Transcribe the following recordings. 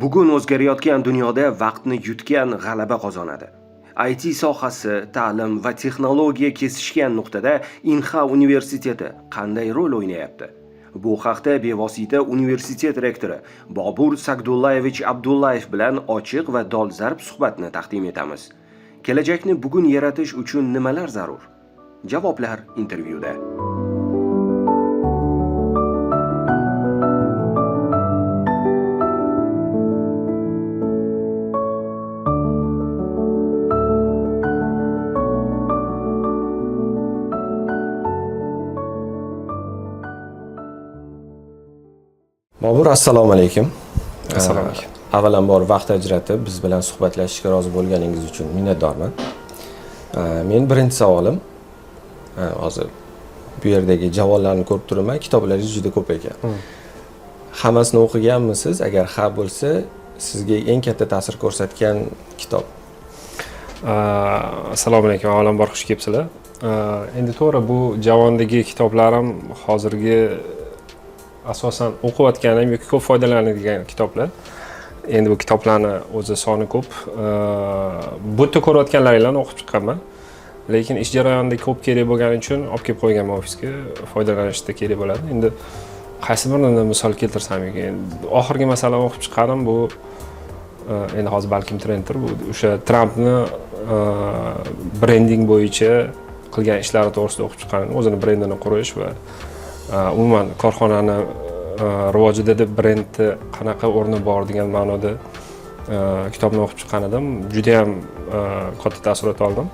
Bugun o'zgarayotgan dunyoda vaqtni yutgan g'alaba qozonadi. IT sohasi, ta'lim va texnologiya kesishgan nuqtada Inha universiteti qanday rol o'ynayapti? Bu haqda bevosita universitet rektori Bobur Sagdullayevich Abdullayev bilan ochiq va dolzarb suhbatni taqdim etamiz. Kelajakni bugun yaratish uchun nimalar zarur? Javoblar intervyuda. Bobur, assalomu alaykum. Assalomu alaykum. Avvalambor vaqt ajratib biz bilan suhbatlashishga rozi bo'lganingiz uchun minnatdorman. Men birinchi savolim, hozir bu yerdagi javonlarni ko'rib turibman, kitoblaringiz juda ko'p ekan. Hammasini o'qiganmisiz? Agar ha bo'lsa, sizga eng katta ta'sir ko'rsatgan kitob? Assalomu alaykum, avvalambor xush kelibsizlar. Endi to'g'ri, bu javondagi kitoblarim hozirgi asosan o'qiyotganim yoki ko'p foydalanadigan kitoblar. Endi bu kitoblarni o'zi soni ko'p. Bu yerda ko'rayotganlaringlarni o'qib chiqqanman. Lekin ish jarayonida ko'p kerak bo'lgani uchun olib kelib qo'yganman ofisga, foydalanishda kerak bo'ladi. Endi qaysi birini misol keltirsam ekan? Oxirgi masalan o'qib chiqqanim bu, endi hozir balkim trenddir bu, o'sha Trampni brending bo'yicha qilgan ishlari to'g'risida o'qib chiqqan, o'zini brendini qurish va umuman korxonani rivojida deb brendni qanaqa o'rni bor degan ma'noda kitobni o'qib chiqqan edim. Juda ham katta taassurot oldim.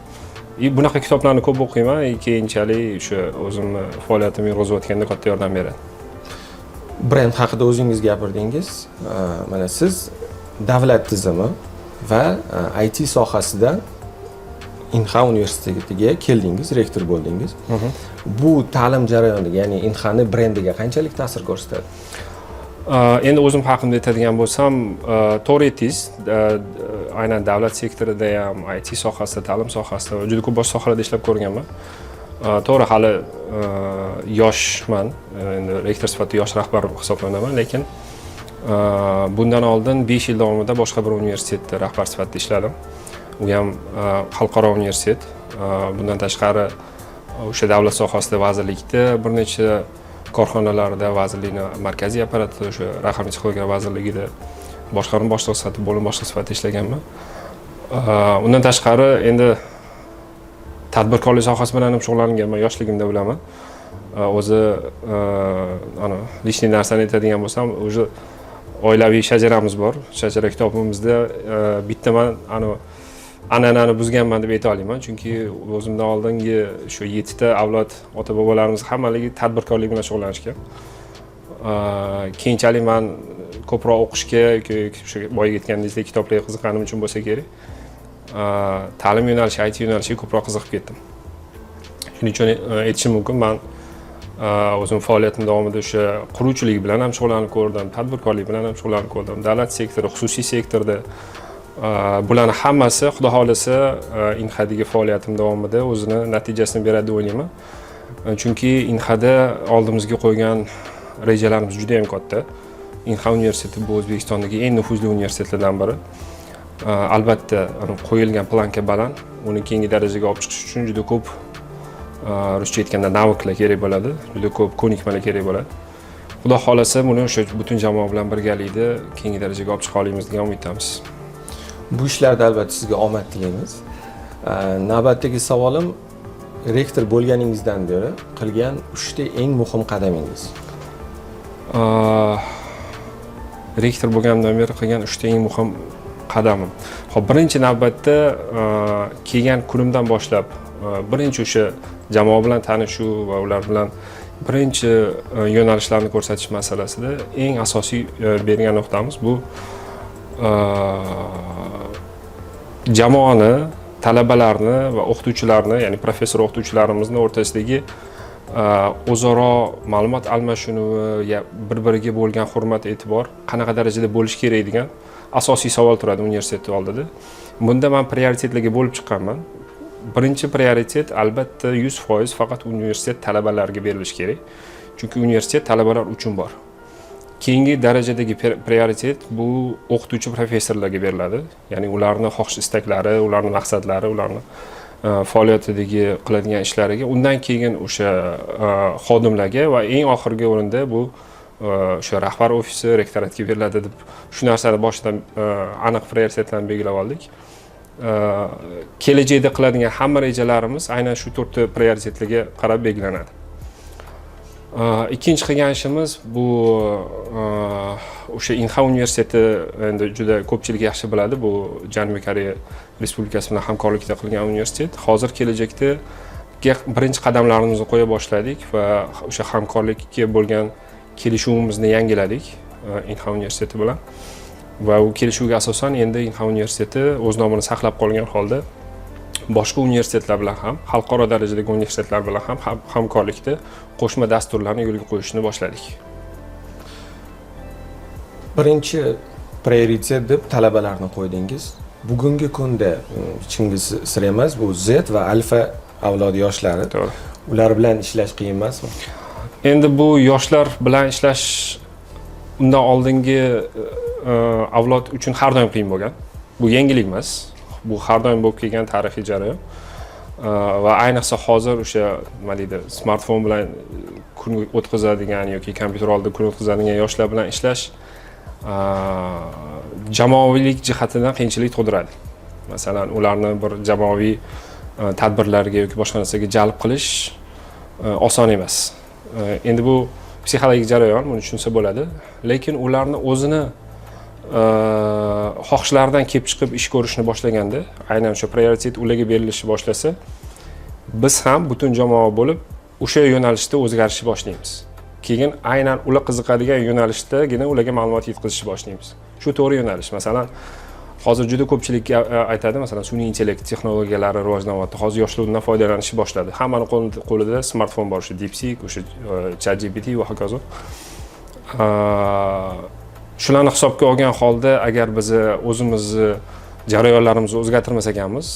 И bunaqa kitoblarni ko'p o'qiyman, и keyinchalik o'sha o'zimni faoliyatimni yurg'izayotganda katta yordam beradi. Brend haqida o'zingiz gapirdingiz. Mana siz davlat tizimi va IT sohasida Inha universitetiga keldingiz, rektor bo'ldingiz. Bu ta'lim jarayoniga, ya'ni Inhani brendiga qanchalik ta'sir ko'rsatadi? Endi o'zim haqimda aytadigan bo'lsam, to'g'ri aytdingiz. Aynan davlat sektorida ham, IT sohasida, ta'lim sohasida va juda ko'p boshqa sohalarda ishlab ko'rganman. To'g'ri, hali yoshman, endi rektor sifatida yosh rahbar hisoblanaman, lekin bundan oldin 5 yil davomida boshqa bir universitetda rahbar sifatida ishladim. U ham xalqaro universitet. Bundan tashqari o'sha davlat sohasida, vazirlikda, bir necha korxonalarda, vazirlikni markaziy apparatida, o'sha raqamli texnologiyalar vazirligida boshqarma boshlig'i sifatida, bo'lim boshlig'i sifatida ishlaganman. Undan tashqari endi tadbirkorlik sohasi bilan ham shug'ullanganman, yoshligimda bilaman. O'zi ana личный narsani aytadigan bo'lsam, уже oilaviy shajaramiz bor. Shajara kitobimizda bitta man anavi an'anani buzganman deb ayta olaman, chunki o'zimdan oldingi shu yettita avlod ota bobolarimiz hammaligi tadbirkorlik bilan shug'ullanishgan. Keyinchalik man ko'proq o'qishga yoki o'sha boyagi aytganingizdek kitoblarga qiziqqanim uchun bo'lsa kerak, ta'lim yo'nalishi, IT yo'nalishiga ko'proq qiziqib ketdim. Shuning uchun aytishim mumkin, man o'zim faoliyatim davomida o'sha quruvchilik bilan ham shug'ullanib ko'rdim, tadbirkorlik bilan ham shug'ullanib ko'rdim, davlat sektori, xususiy sektorda. Bularni hammasi, xudo xohlasa, Inhadagi faoliyatim davomida o'zini natijasini beradi deb o'ylayman, chunki Inhada oldimizga qo'ygan rejalarimiz juda yam katta. Inha universiteti bu O'zbekistondagi eng nufuzli universitetlardan biri. Albatta, qo'yilgan планка baland, uni keyingi darajaga olib chiqish uchun juda ko'p, ruscha aytganda, навык lar kerak bo'ladi, juda ko'p ko'nikmalar kerak bo'ladi. Xudo xohlasa, buni o'sha butun jamoa bilan birgalikda keyingi darajaga olib chiqa olamiz degan umiddamiz. Bu ishlarda albatta sizga omad tilaymiz. Navbatdagi savolim: rektor bo'lganingizdan beri qilgan uchta eng muhim qadamingiz? Rektor bo'lganimdan beri qilgan uchta eng muhim qadamim. Ho'p, birinchi navbatda kelgan kunimdan boshlab birinchi o'sha jamoa bilan tanishuv va ular bilan birinchi yo'nalishlarni ko'rsatish masalasida eng asosiy bergan nuqtamiz bu jamoani, talabalarni va o'qituvchilarni, ya'ni professor o'qituvchilarimizni o'rtasidagi o'zaro ma'lumot almashinuvi, bir biriga bo'lgan hurmat, e'tibor qanaqa darajada bo'lishi kerak degan asosiy savol turadi universitet oldida. Bunda man prioritetlarga bo'lib chiqqanman. Birinchi prioritet, albatta, 100% faqat universitet talabalariga berilishi kerak, chunki universitet talabalar uchun bor. Keyingi darajadagi prioritet bu o'qituvchi professorlarga beriladi, ya'ni ularni xohish istaklari, ularni maqsadlari, ularni faoliyatidagi qiladigan ishlariga. Undan keyin o'sha xodimlarga va eng oxirgi o'rinda bu o'sha rahbar ofisi, rektoratga beriladi deb shu narsani boshidan aniq prioritetlarni belgilab oldik. Kelajakda qiladigan hamma rejalarimiz aynan shu to'rtta prioritetlarga qarab belgilanadi. Ikkinchi qilgan ishimiz bu o'sha Inha universiteti, endi juda ko'pchilik yaxshi biladi, bu Janubiy Koreya Respublikasi bilan hamkorlikda qilgan universitet. Hozir kelajakda birinchi qadamlarimizni qo'ya boshladik va o'sha hamkorlikka bo'lgan kelishuvimizni yangiladik Inha universiteti bilan va u kelishuvga asosan endi Inha universiteti o'z nomini saqlab qolgan holda boshqa universitetlar bilan ham, xalqaro darajadagi universitetlar bilan ham hamkorlikda qo'shma dasturlarni yo'lga qo'yishni boshladik. Birinchi prioritet deb talabalarni qo'ydingiz. Bugungi kunda hech kimga sir emas, bu Z va alfa avlodi yoshlari. To'g'ri. Ular bilan ishlash qiyin emasmi? Endi bu yoshlar bilan ishlash undan oldingi avlod uchun har doim qiyin bo'lgan. Bu yangilik emas, bu har doim bo'lib kelgan tarixiy jarayon. Va ayniqsa hozir o'sha, nima deydi, smartfon bilan kun o'tkazadigan yoki kompyuter oldida kun o'tkazadigan yoshlar bilan ishlash jamoaviylik jihatidan qiyinchilik tug'diradi. Masalan, ularni bir jamoaviy tadbirlarga yoki boshqa narsaga jalb qilish oson emas. Endi bu psixologik jarayon, buni tushunsa bo'ladi, lekin ularni o'zini xohishlaridan kelib chiqib ish ko'rishni boshlaganda, aynan o'sha prioritet ularga berilishni boshlasa, biz ham butun jamoa bo'lib o'sha yo'nalishda o'zgarishni boshlaymiz. Keyin aynan ular qiziqadigan yo'nalishdagina ularga ma'lumot yetkazishni boshlaymiz. Shu to'g'ri yo'nalish. Masalan, hozir juda ko'pchilik aytadi, masalan, sun'iy intellekt texnologiyalari rivojlanyapti, hozir yoshlar undan foydalanishni boshladi, hammani qo'lida smartfon bor, o'sha DeepSeek, o'sha ChatGPT va hokazo. Shularni hisobga olgan holda, agar biz o'zimizni jarayonlarimizni o'zgartirmas ekanmiz,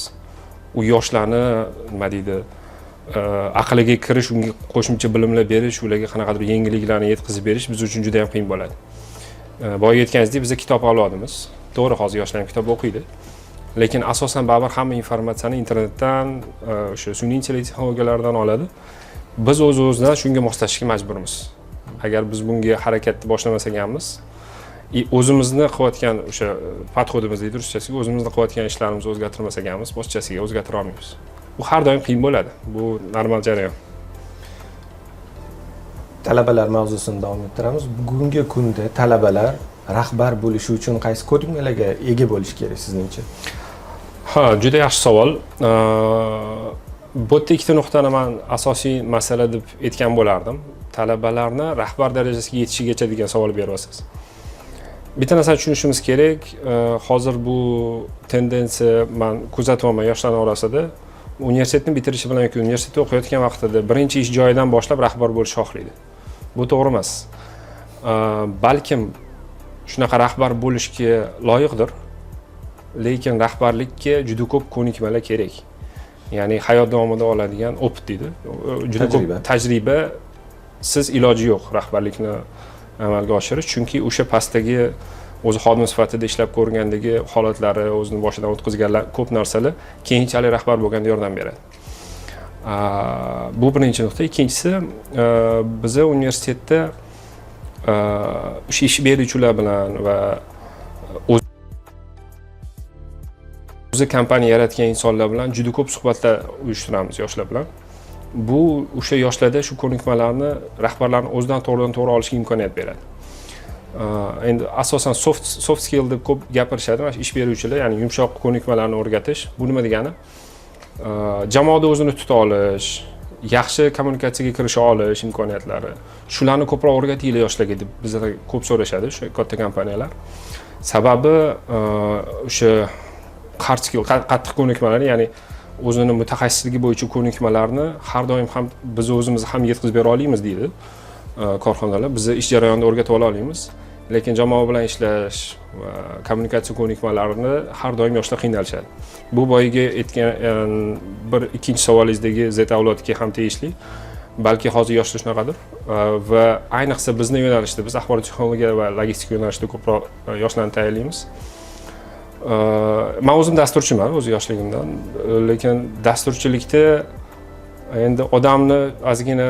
u yoshlarni, nima deydi, aqliga kirish, unga qo'shimcha bilimlar berish, ularga qanaqadir yengilliklarni yetkazib berish biz uchun juda yam qiyin bo'ladi. Boya aytganingizdek, biz kitob avlodimiz. To'g'ri, hozir yoshlar ham kitob o'qiydi, lekin asosan baribir hamma informatsiyani internetdan, o'sha sun'iy intellekt texnologiyalaridan oladi. Biz o'z o'zidan shunga moslashishga majburmiz. Agar biz bunga harakatni boshlamas ekanmiz и o'zimizni qilayotgan o'sha подход imiz deydi ruschasiga, o'zimizni qilayotgan ishlarimizni o'zgartirmas ekanmiz, boshqachasiga o'zgartira olmaymiz. Bu har doim qiyin bo'ladi, bu normal jarayon. Talabalar mavzusini davom ettiramiz. Bugungi kunda talabalar rahbar bo'lishi uchun qaysi ko'nikmalarga ega bo'lishi kerak sizningcha? Ha, juda yaxshi savol. Bu yerda ikkita nuqtani man asosiy masala deb aytgan bo'lardim. Talabalarni rahbar darajasiga yetishigacha degan savol beryapsiz. Bitta narsani tushunishimiz kerak, hozir bu tendensiya man kuzatyapman yoshlarni orasida: universitetni bitirishi bilan yoki universitetda o'qiyotgan vaqtida birinchi ish joyidan boshlab rahbar bo'lishni xohlaydi. Bu to'g'ri emas. Balkim shunaqa rahbar bo'lishga loyiqdir, lekin rahbarlikka juda ko'p ko'nikmalar kerak, ya'ni hayot davomida oladigan опыт deydi, juda ko'p Tajriba. Tajribasiz iloji yo'q rahbarlikni amalga oshirish, chunki o'sha pastdagi o'zi xodim sifatida ishlab ko'rgandagi holatlari, o'zini boshidan o'tkazganlar ko'p narsalar keyinchalik rahbar bo'lganda yordam beradi. Bu birinchi nuqta. Ikkinchisi, biza universitetda o'sha ish beruvchilar bilan va o'zi kompaniya yaratgan insonlar bilan juda ko'p suhbatlar uyushtiramiz yoshlar bilan. Bu o'sha yoshlarda shu ko'nikmalarni rahbarlarni o'zidan to'g'ridan to'g'ri olishga imkoniyat beradi. Endi asosan soft skill deb ko'p gapirishadi mana shu ish beruvchilar, ya'ni yumshoq ko'nikmalarni o'rgatish. Bu nima degani? Jamoada o'zini tuta olish, yaxshi kommunikatsiyaga kirisha olish imkoniyatlari, shularni ko'proq o'rgatinglar yoshlarga deb bizdan ko'p so'rashadi o'sha katta kompaniyalar. Sababi o'sha hard skill, qattiq ko'nikmalarni, ya'ni o'zini mutaxassisligi bo'yicha ko'nikmalarni har doim ham biz o'zimiz ham yetkazib bera olmaymiz deydi korxonalar. Biz ish jarayonida o'rgatib ola olmaymiz, lekin jamoa bilan ishlash va kommunikatsiya ko'nikmalarini har doim yoshlar qiynalishadi. Bu boyagi aytgan bir ikkinchi savolingizdagi Z avlodga ham tegishli. Balki hozir yoshlar shunaqadir. Va ayniqsa bizni yo'nalishda, biz axborot texnologiya va logistika yo'nalishida ko'proq yoshlarni tayyorlaymiz. Man o'zim dasturchiman o'zi yoshligimdan, lekin dasturchilikda endi odamni ozgina,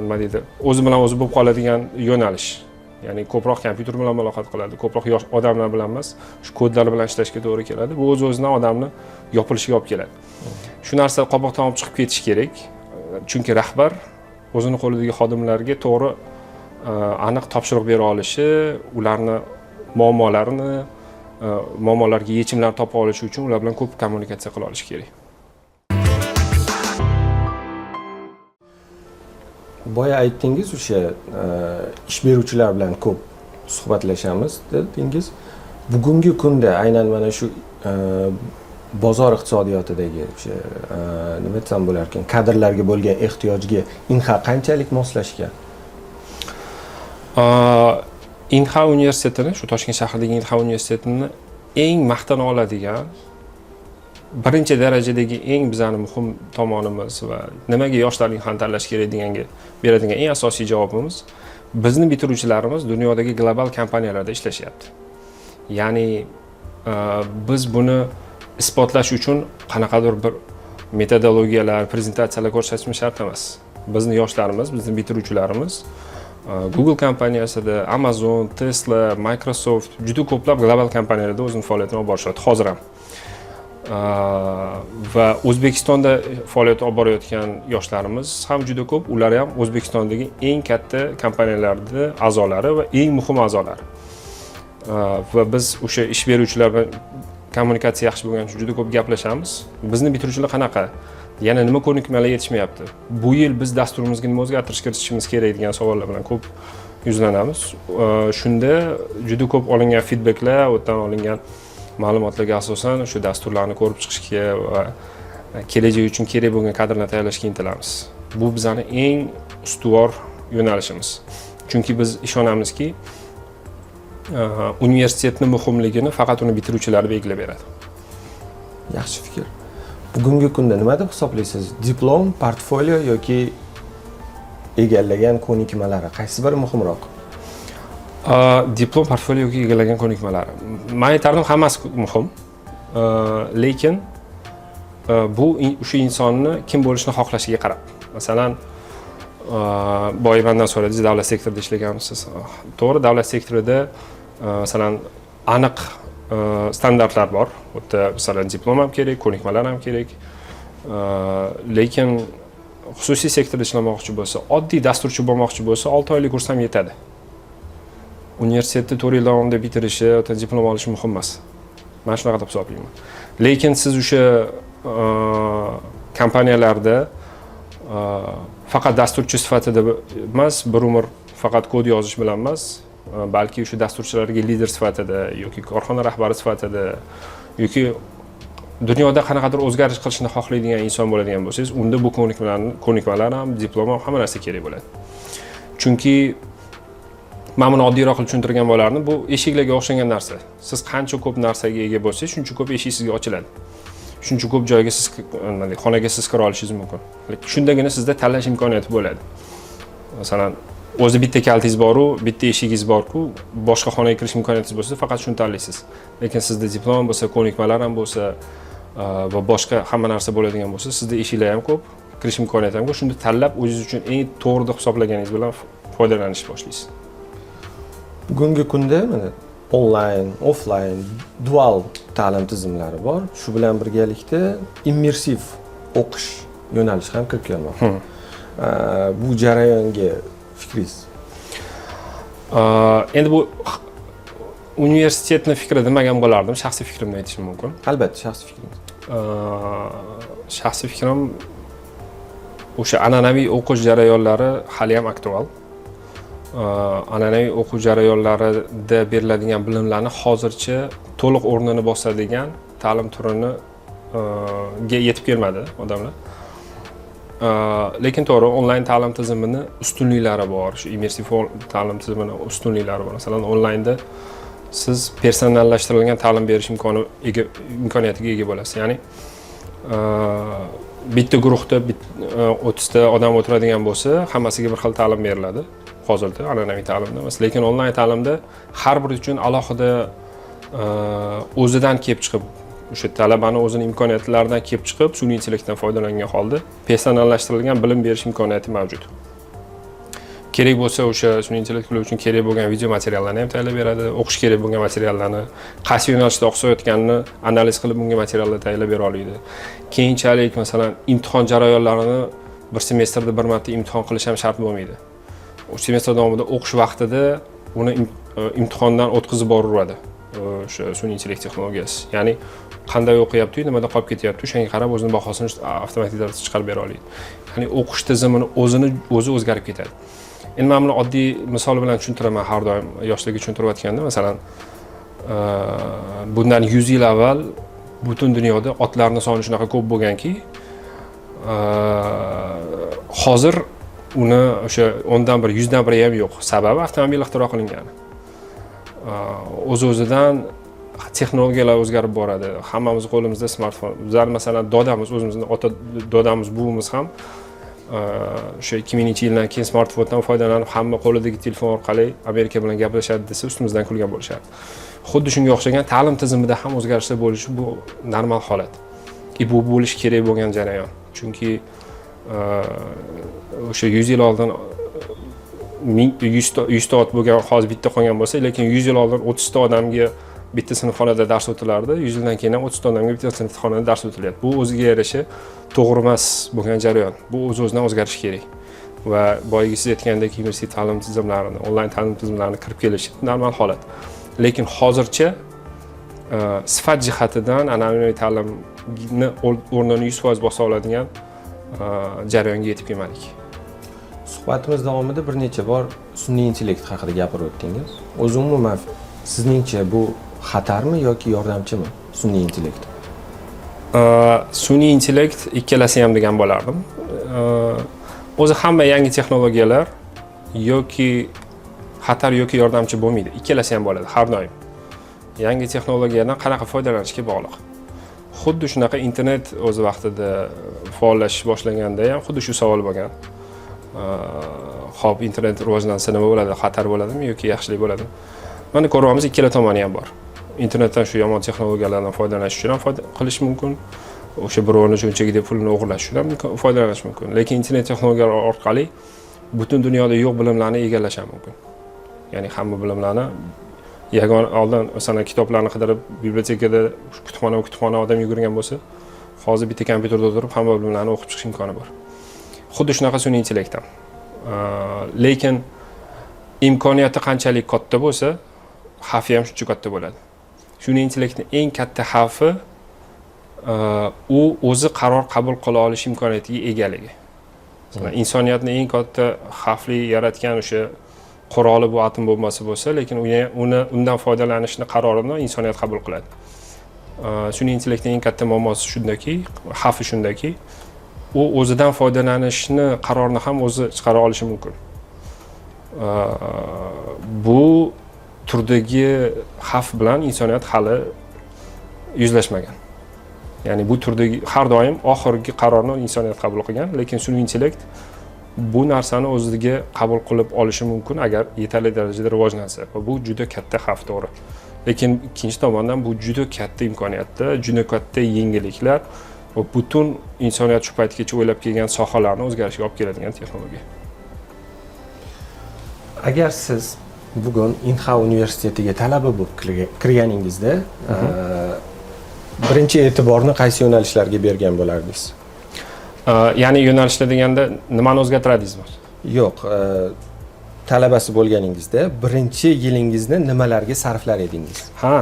nima deydi, o'zi bilan o'zi bo'lib qoladigan yo'nalish, ya'ni ko'proq kompyuter bilan muloqot qiladi, ko'proq yosh odamlar bilan emas, shu kodlar bilan ishlashga to'g'ri keladi. Bu o'z o'zidan odamni yopilishiga olib keladi. Shu narsa qobiqdan olib chiqib ketish kerak, chunki rahbar o'zini qo'lidagi xodimlarga to'g'ri, aniq topshiriq bera olishi, ularni muammolarini, muammolarga yechimlar topa olishi uchun ular bilan ko'p kommunikatsiya qila olishi kerak. Boya aytdingiz, o'sha ish beruvchilar bilan ko'p suhbatlashamiz dedingiz. Bugungi kunda aynan mana shu bozor iqtisodiyotidagi o'sha, nima desam bo'larkan, kadrlarga bo'lgan ehtiyojga Inha qanchalik moslashgan? Inha universitetini, shu Toshkent shahridagi Inha universitetini eng maqtana oladigan, birinchi darajadagi eng bizani muhim tomonimiz va nimaga yoshlar Inhani tanlash kerak deganga beradigan eng asosiy javobimiz: bizni bitiruvchilarimiz dunyodagi global kompaniyalarda ishlashyapti. Ya'ni biz buni isbotlash uchun qanaqadir bir metodologiyalar, prezentatsiyalar ko'rsatishimiz shart emas. Bizni yoshlarimiz, bizni bitiruvchilarimiz Google kompaniyasida, Amazon, Tesla, Microsoft, juda ko'plab global kompaniyalarda o'zini faoliyatini olib borishyapti hozir ham. Va O'zbekistonda faoliyat olib borayotgan yoshlarimiz ham juda ko'p. Ular ham O'zbekistondagi eng katta kompaniyalarni a'zolari va eng muhim a'zolari. Va biz o'sha ish beruvchilar bilan kommunikatsiya yaxshi bo'lgani uchun juda ko'p gaplashamiz. Bizni bitiruvchilar qanaqa, yana nima ko'nikmalar yetishmayapti, bu yil biz dasturimizga nima o'zgartirish kiritishimiz kerak degan savollar bilan ko'p yuzlanamiz. Shunda juda ko'p olingan feedbacklar, u yerdan olingan ma'lumotlarga asosan o'sha dasturlarni ko'rib chiqishga va kelajak uchun kerak bo'lgan kadrlarni tayyorlashga intilamiz. Bu bizani eng ustuvor yo'nalishimiz, chunki biz ishonamizki, universitetni muhimligini faqat uni bitiruvchilar belgilab beradi. Yaxshi fikr. Bugungi kunda nima deb hisoblaysiz, diplom, portfolio yoki egallagan ko'nikmalari, qaysi biri muhimroq? Diplom, portfolio yoki egallagan ko'nikmalari? Man aytardim, hammasi muhim, lekin bu o'sha insonni kim bo'lishini xohlashiga qarab. Masalan, boya mandan so'radingiz, davlat sektorida ishlaganmisiz? To'g'ri, davlat sektorida, masalan, aniq standartlar bor. U yerda, masalan, diplom ham kerak, ko'nikmalar ham kerak. Lekin xususiy sektorda ishlamoqchi bo'lsa, oddiy dasturchi bo'lmoqchi bo'lsa, 6 oylik kurs ham yetadi. Universitetni 4 yil davomida bitirishi, diplom olishi muhim emas, man shunaqa deb hisoblayman. Lekin siz o'sha kompaniyalarda faqat dasturchi sifatida emas, bir umr faqat kod yozish bilan emas, balki o'sha dasturchilarga lider sifatida yoki korxona rahbari sifatida yoki dunyoda qanaqadir o'zgarish qilishni xohlaydigan inson bo'ladigan bo'lsangiz, unda bu ko'nikmalar ham, diplom ham, hamma narsa kerak bo'ladi. Chunki man buni oddiyroq qilib tushuntirgan bo'lardim: bu eshiklarga o'xshagan narsa. Siz qancha ko'p narsaga ega bo'lsangiz, shuncha ko'p eshik sizga ochiladi, shuncha ko'p joyga siz, nima deydi, xonaga siz kira olishingiz mumkin. Shundagina sizda tanlash imkoniyati bo'ladi. Masalan, o'zi bitta kalitingiz boru, bitta eshigingiz borku, boshqa xonaga kirish imkoniyatingiz bo'lsa, faqat shuni tanlaysiz. Lekin sizda diplom bo'lsa, ko'nikmalar ham bo'lsa va boshqa hamma narsa bo'ladigan bo'lsa, sizda eshiklar ham ko'p, kirish imkoniyati ham ko'p. Shunda tanlab, o'zingiz uchun eng to'g'ri deb hisoblaganingiz bilan foydalanishni boshlaysiz. Bugungi kunda mana onlayn, offlayn, dual ta'lim tizimlari bor. Shu bilan birgalikda immersiv o'qish yo'nalishi ham kirib kelmoqda. Bu jarayonga fikringiz? Endi bu universitetni fikri demagan bo'lardim, shaxsiy fikrimni aytishim mumkin. Albatta, shaxsiy fikringiz. Shaxsiy fikrim, o'sha an'anaviy o'qish jarayonlari haliyam aktual. An'anaviy o'quv jarayonlarida beriladigan bilimlarni hozircha to'liq o'rnini bosadigan ta'lim turini ga yetib kelmadi odamlar. Lekin to'g'ri, onlayn ta'lim tizimini ustunliklari bor, shu immersiv ta'lim tizimini ustunliklari bor. Masalan, onlaynda siz personallashtirilgan ta'lim berish imkoni ega, imkoniyatiga ega bo'lasiz. Ya'ni Bitta guruhda 30 ta odam o'tiradigan bo'lsa, hammasiga bir xil ta'lim beriladi hozirda an'anaviy ta'limda emas. Lekin onlayn ta'limda har biri uchun alohida, o'zidan kelib chiqib, o'sha talabani o'zini imkoniyatlaridan kelib chiqib, sun'iy intellektdan foydalangan holda personallashtirilgan bilim berish imkoniyati mavjud. Kerak bo'lsa, o'sha sun'iy intellekt ular uchun kerak bo'lgan video materiallarni ham tayyorlab beradi, o'qish kerak bo'lgan materiallarni, qaysi yo'nalishda oqsayotganini analiz qilib, bunga materiallar tayyorlab bera oladi. Keyinchalik, masalan, imtihon jarayonlarini bir semestrda bir marta imtihon qilish ham shart bo'lmaydi. O'sha semestr davomida o'qish vaqtida uni imtihondan o'tkazib boraveradi o'sha sun'iy intellekt texnologiyasi. Ya'ni qanday o'qiyapti, nimada qolib ketyapti, o'shanga qarab o'zini bahosini avtomatik tarzda chiqarib bera oladi. Ya'ni o'qish tizimini o'zini o'zi o'zgarib ketadi. Endi man buni oddiy misol bilan tushuntiraman har doim yoshlarga tushuntirayotganda. Masalan, bundan 100 yil avval butun dunyoda otlarni soni shunaqa ko'p bo'lganki, hozir uni o'sha o'ndan bir, yuzdan biri ham yo'q. Sababi avtomobil ixtiro qilingani. O'z o'zidan texnologiyalar o'zgarib boradi. Hammamiz qo'limizda smartfon. Bizlar, masalan, dodamiz, o'zimizni ota dodamiz, buvimiz ham o'sha 2000-yildan keyin smartfondan foydalanib, hamma qo'lidagi telefon orqali Amerika bilan gaplashadi desa, ustimizdan kulgan bo'lishardi. Xuddi shunga o'xshagan ta'lim tizimida ham o'zgarishlar bo'lishi bu normal holat и bu bo'lishi kerak bo'lgan jarayon. Chunki o'sha 100 yil oldin ming 100 ta ot bo'lgan, hozir bitta qolgan bo'lsa, lekin 100 yil oldin 30 ta odamga bitta sinfxonada dars o'tilardi, 100 yildan keyin ham 30 ta odamga bitta sinfxonada dars o'tilyapti. Bu o'ziga yarasha to'g'ri emas bo'lgan jarayon. Bu o'z o'zidan o'zgarishi kerak. Va boyagi siz aytgandek, immersiv ta'lim tizimlarini, onlayn ta'lim tizimlarini kirib kelishi normal holat. Lekin hozircha sifat jihatidan an'anaviy ta'limni o'rnini 100% bosa oladigan jarayonga yetib kelmadik. Suhbatimiz davomida bir necha bor sun'iy intellekt haqida gapirib o'tdingiz. O'zi umuman, sizningcha, bu xatarmi yoki yordamchimi sun'iy intellekt? Sun'iy intellekt ikkalasi ham degan bo'lardim. O'zi hamma yangi texnologiyalar yoki xatar, yoki yordamchi bo'lmaydi, ikkalasi ham bo'ladi har doim. Yangi texnologiyadan qanaqa foydalanishga bog'liq. Xuddi shunaqa internet o'zi vaqtida faollashish boshlaganda ham xuddi shu savol bo'lgan. Ho'p, internet rivojlansa nima bo'ladi, xatar bo'ladimi yoki yaxshilik bo'ladimi? Mana, ko'ryapmiz, ikkala tomoni ham bor. Internetdan shu yomon texnologiyalardan foydalanish uchun ham foyda qilish mumkin, o'sha birovni cho'ntagida pulini o'g'irlash uchun ham foydalanish mumkin. Lekin internet texnologiyalari orqali butun dunyoda yo'q bilimlarni egallash ham mumkin. Ya'ni hamma bilimlarni yagon oldin, masalan, kitoblarni qidirib bibliotekada kutubxona kutubxona odam yugurgan bo'lsa, hozir bitta kompyuterda o'tirib hamma bilimlarni o'qib chiqish imkoni bor. Xuddi shunaqa sun'iy intellekt ham. Lekin imkoniyati qanchalik katta bo'lsa, xavfi ham shuncha katta bo'ladi. Sun'iy intellektni eng katta xavfi u o'zi qaror qabul qila olish imkoniyatiga egaligi. Masalan, insoniyatni eng katta xavfli yaratgan o'sha quroli bu atom bombasi bo'lsa, lekin uni undan foydalanishni qarorini insoniyat qabul qiladi. Sun'iy intellektni eng katta muammosi shundaki, xavfi shundaki, u o'zidan foydalanishni qarorini ham o'zi chiqara olishi mumkin. Bu turdagi xavf bilan insoniyat hali yuzlashmagan. Ya'ni bu turdagi har doim oxirgi qarorni insoniyat qabul qilgan, lekin sun'iy intellekt bu narsani o'ziga qabul qilib olishi mumkin, agar yetarli darajada rivojlansa. Va bu juda katta xavf, to'g'ri. Lekin ikkinchi tomondan bu juda katta imkoniyatda, juda katta yengilliklar va butun insoniyat shu paytgacha o'ylab kelgan sohalarni o'zgarishga olib keladigan texnologiya. Agar siz bugun Inha universitetiga talaba bo'lib kirganingizda, birinchi e'tiborni qaysi yo'nalishlarga bergan bo'lardingiz? Ya'ni yo'nalishlar deganda nimani o'zgartiradingizmi? Yo'q, talabasi bo'lganingizda birinchi yilingizni nimalarga sarflar edingiz? Ha,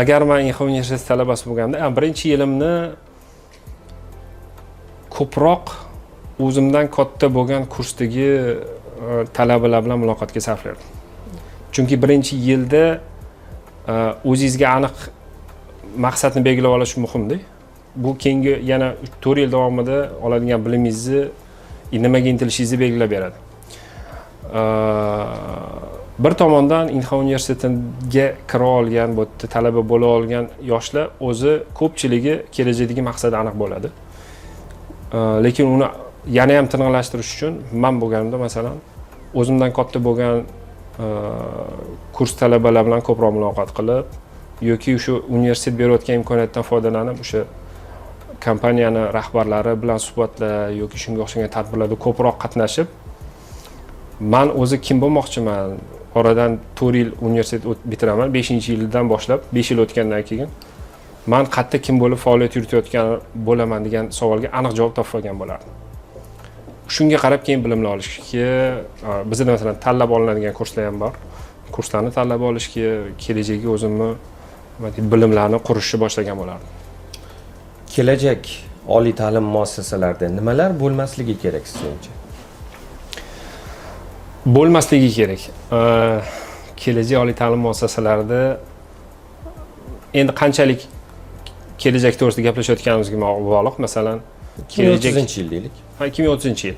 agar man Inha universiteti talabasi bo'lganimda, birinchi yilimni ko'proq o'zimdan katta bo'lgan kursdagi talabalar bilan muloqotga sarflardim. Chunki birinchi yilda o'zingizga aniq maqsadni belgilab olish muhimda. Bu keyingi yana 4 yil davomida oladigan bilimingizni, nimaga intilishingizni belgilab beradi. Bir tomondan, Inha universitetiga kira olgan, bu yerda talaba bo'la olgan yoshlar o'zi ko'pchiligi kelajakdagi maqsadi aniq bo'ladi. Lekin uni yana ham tiniqlashtirish uchun man bo'lganimda, masalan, o'zimdan katta bo'lgan kurs talabalar bilan ko'proq muloqot qilib yoki o'sha universitet berayotgan imkoniyatdan foydalanib, o'sha kompaniyani rahbarlari bilan suhbatlar yoki shunga o'xshagan tadbirlarda ko'proq qatnashib, man o'zi kim bo'lmoqchiman, oradan 4 yil universitet bitiraman, beshinchi yildan boshlab, 5 yil o'tgandan keyin man qayerda kim bo'lib faoliyat yuritayotgan bo'laman degan savolga aniq javob topib olgan bo'lardim. Shunga qarab keyin bilimlar olishga, bizada, masalan, tanlab olinadigan kurslar ham bor, kurslarni tanlab olishga, kelajakka o'zimni, nima deydi, bilimlarni qurishni boshlagan bo'lardim. Kelajak oliy ta'lim muassasalarida nimalar bo'lmasligi kerak sizningcha? Bo'lmasligi kerak. Kelajak oliy ta'lim muassasalarida, endi qanchalik kelajak to'g'risida gaplashayotganimizga bog'liq. Masalan, 2030 yil deylik. Ha, 2030-yil.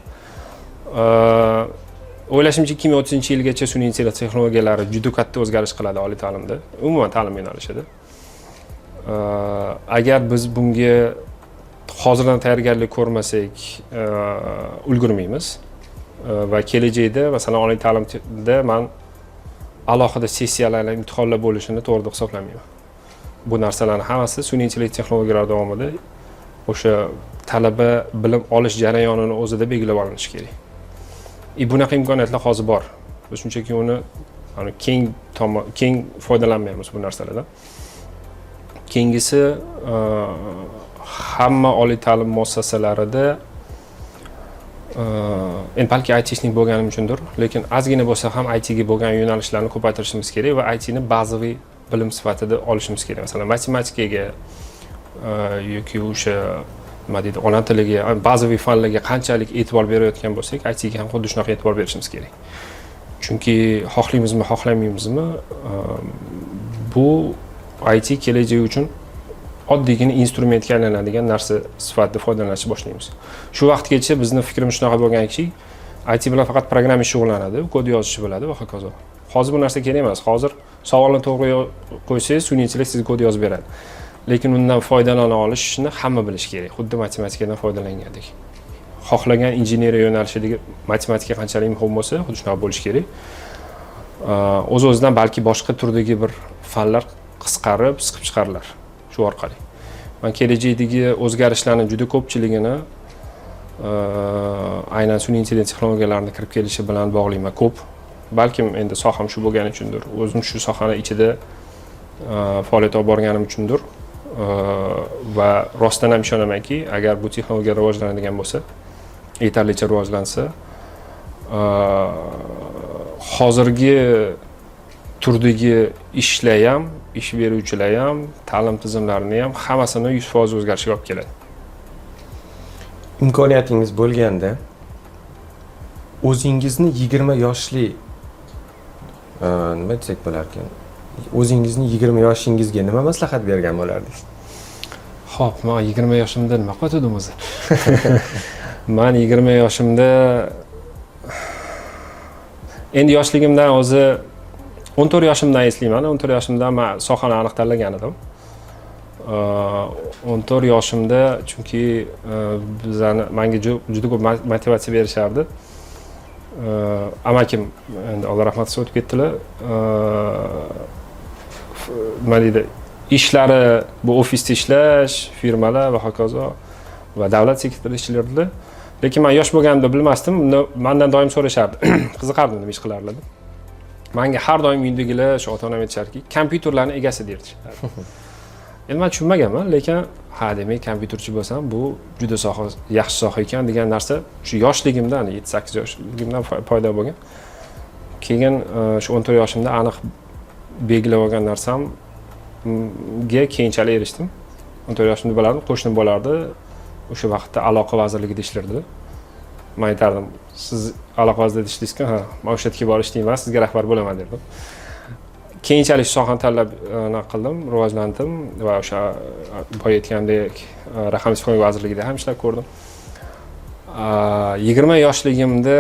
O'ylashimcha, 2030-yilgacha sun'iy intellekt texnologiyalari juda katta o'zgarish qiladi oliy ta'limda, umuman ta'lim yo'nalishida. Agar biz bunga hozirdan tayyorgarlik ko'rmasak, ulgurmaymiz. Va kelajakda, masalan, oliy ta'limda man alohida sessiyalar, imtihonlar bo'lishini to'g'ri deb hisoblamayman. Bu narsalarni hammasi sun'iy intellekt texnologiyalari davomida o'sha talaba bilim olish jarayonini o'zida belgilab olinishi kerak. И bunaqa imkoniyatlar hozir bor, biz shunchaki uni hani keng foydalanmayapmiz bu narsalardan. Keyingisi, hamma oliy ta'lim muassasalarida, endi balki айтишник bo'lganim uchundir, lekin ozgina bo'lsa ham ITga bo'lgan yo'nalishlarni ko'paytirishimiz kerak va ITni bazaviy bilim sifatida olishimiz kerak. Masalan, matematikaga yoki o'sha, nima deydi, ona tiliga, bazaviy fanlarga qanchalik e'tibor berayotgan bo'lsak, ITga ham xuddi shunaqa e'tibor berishimiz kerak, chunki xohlaymizmi, xohlamaymizmi, bu IT kelajak uchun oddiygina instrumentga aylanadigan narsa sifatida foydalanishni boshlaymiz. Shu vaqtgacha bizni fikrimiz shunaqa bo'lganki, IT bilan faqat programmist shug'ullanadi, kod yozishni biladi va hokazo. Hozir bu narsa kerak emas. Hozir savolni to'g'ri qo'ysangiz, sun'iy intellekt sizga kod yozib beradi, lekin undan foydalana olishni hamma bilishi kerak, xuddi matematikadan foydalangandek. Xohlagan injeneriya yo'nalishidagi matematika qanchalik muhim bo'lsa, xuddi shunaqa bo'lishi kerak. O'z o'zidan balki boshqa turdagi bir fanlar qisqarib, siqib chiqarilar shu orqali. Man kelajakdagi o'zgarishlarni juda ko'pchiligini aynan sun'iy intellekt texnologiyalarini kirib kelishi bilan bog'layman ko'p. Balkim endi soham shu bo'lgani uchundir, o'zim shu sohani ichida faoliyat olib borganim uchundir. Va rostdan ham ishonamanki, agar bu texnologiya rivojlanadigan bo'lsa, yetarlicha rivojlansa, hozirgi turdagi ishlar ham, ish beruvchilar ham, ta'lim tizimlarini ham, hammasini 100% o'zgarishga olib keladi. Imkoniyatingiz bo'lganda, o'zingizni 20 yoshli, nima desak bo'larkan, o'zingizni 20 yoshingizga nima maslahat bergan bo'lardingiz? Ho'p, man 20 yoshimda nima qilayotgandim o'zi? Man 20 yoshimda, endi yoshligimdan o'zi, 14 yoshimdan eslayman, 14 yoshimda man sohani aniq tanlagan edim. 14 yoshimda, chunki bizani, manga juda ko'p motivatsiya berishardi. Amakim endi, Alloh rahmat qilsin, o'tib ketdilar. Nima deydi, ishlari bu ofisda ishlash, firmalar va hokazo va davlat sektorida ishlardilar, lekin man yosh bo'lganimda bilmasdim. Unda mandan doim so'rashardi, qiziqardim nima ish qilarlar deb. Manga har doim uydagilar, shu ota onam aytishardiki, kompyuterlarni egasi derdi. Endi man tushunmaganman, lekin ha, demak, kompyuterchi bo'lsam, bu juda soha, yaxshi soha ekan degan narsa shu yoshligimdan, 7-8 yoshligimdan paydo bo'lgan. Keyin shu 14 yoshimda aniq belgilab olgan narsamga keyinchalik erishdim. 14 yoshimda bo'lardim, qo'shnim bo'lardi, o'sha vaqtda Aloqa vazirligida ishlardi. Man aytardim: "Siz Aloqa vazirligida ishlaysizku, ha, man o'sha yerga borib ishlayman, sizga rahbar bo'laman", derdim. Keyinchalik shu sohani tanlab, anaqa qildim, rivojlandim va o'sha boya aytgandek, Raqamli texnologiya vazirligida ham ishlab ko'rdim. 20 yoshligimda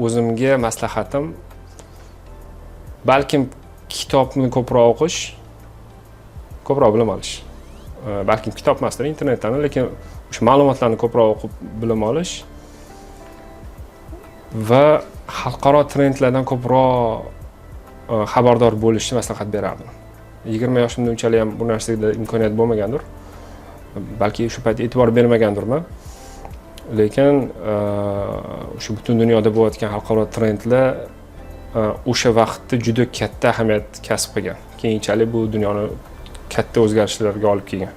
o'zimga maslahatim Balkim, kitobni ko'proq o'qish, ko'proq bilim olish. Balkim kitob emasdir, internetdan, lekin o'sha ma'lumotlarni ko'proq o'qib bilim olish va xalqaro trendlardan ko'proq xabardor bo'lishni maslahat berardim. 20 yoshimda unchalik ham bu narsaga imkoniyat bo'lmagandir, balki o'sha payt e'tibor bermagandirman, lekin o'sha butun dunyoda bo'layotgan xalqaro trendlar o'sha vaqtda juda katta ahamiyat kasb qilgan, keyinchalik bu dunyoni katta o'zgarishlarga olib kelgan.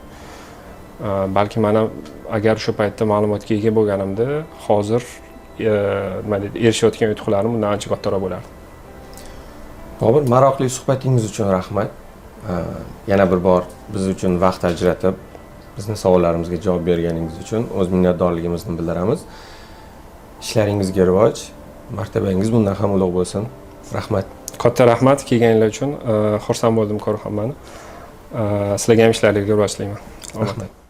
Balki man ham agar o'sha paytda ma'lumotga ega bo'lganimda, hozir nima deydi, erishayotgan yutuqlarim bundan ancha kattaroq bo'lardi. Bobur, maroqli suhbatingiz uchun rahmat. Yana bir bor biz uchun vaqt ajratib, bizni savollarimizga javob berganingiz uchun o'z minnatdorligimizni bildiramiz. Ishlaringizga rivoj, martabangiz bundan ham ulug' bo'lsin. Rahmat. Katta rahmat kelganinglar uchun. Xursand bo'ldim ko'rib hammani. Sizlarga ham ishlaringizga rivoj tilayman. Omad. Rahmat.